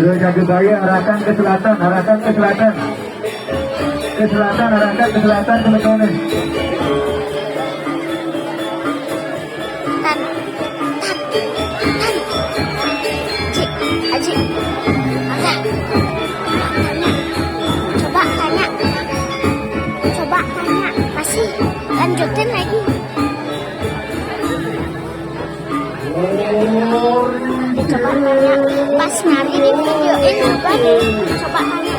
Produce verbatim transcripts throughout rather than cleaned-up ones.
Jaga bayi, arahkan ke selatan, arahkan ke selatan. Ke selatan, arahkan ke selatan, teman-teman. Tan, tan, tan. Aji, Aji. Angkat. Tanya. Coba tanya. Coba tanya. Masih lanjutin lagi. Coba tanya. Pas nyari di videoin juga nih. Coba tanya.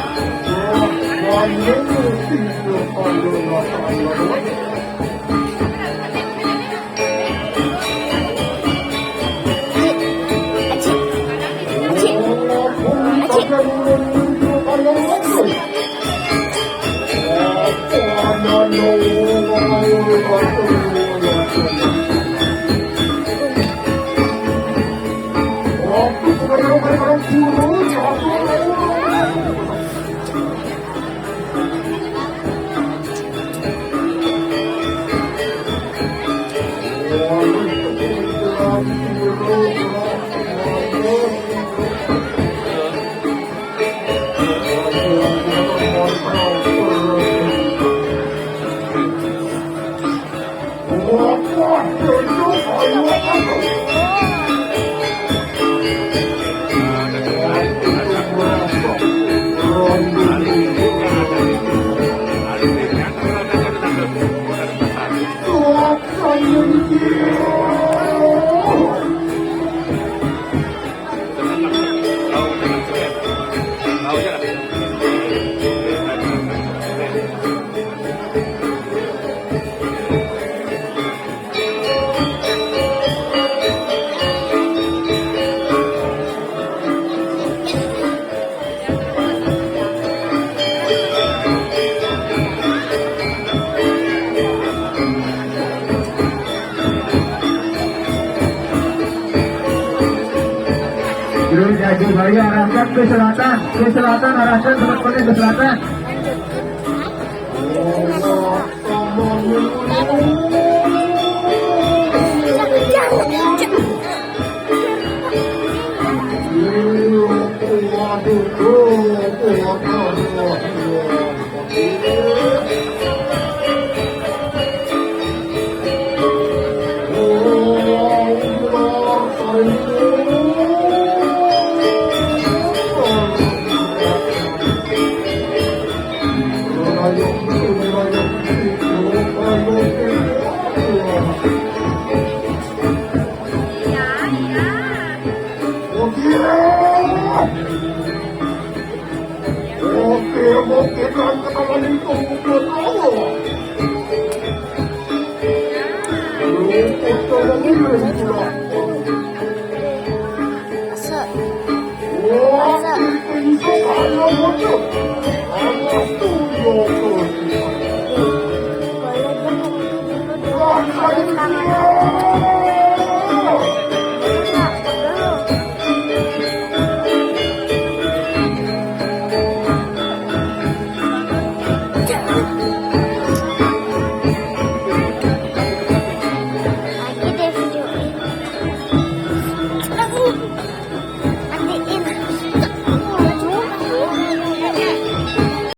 Terus, jadi bayi arahkan ke selatan, ke selatan, arahkan teman-teman ke selatan.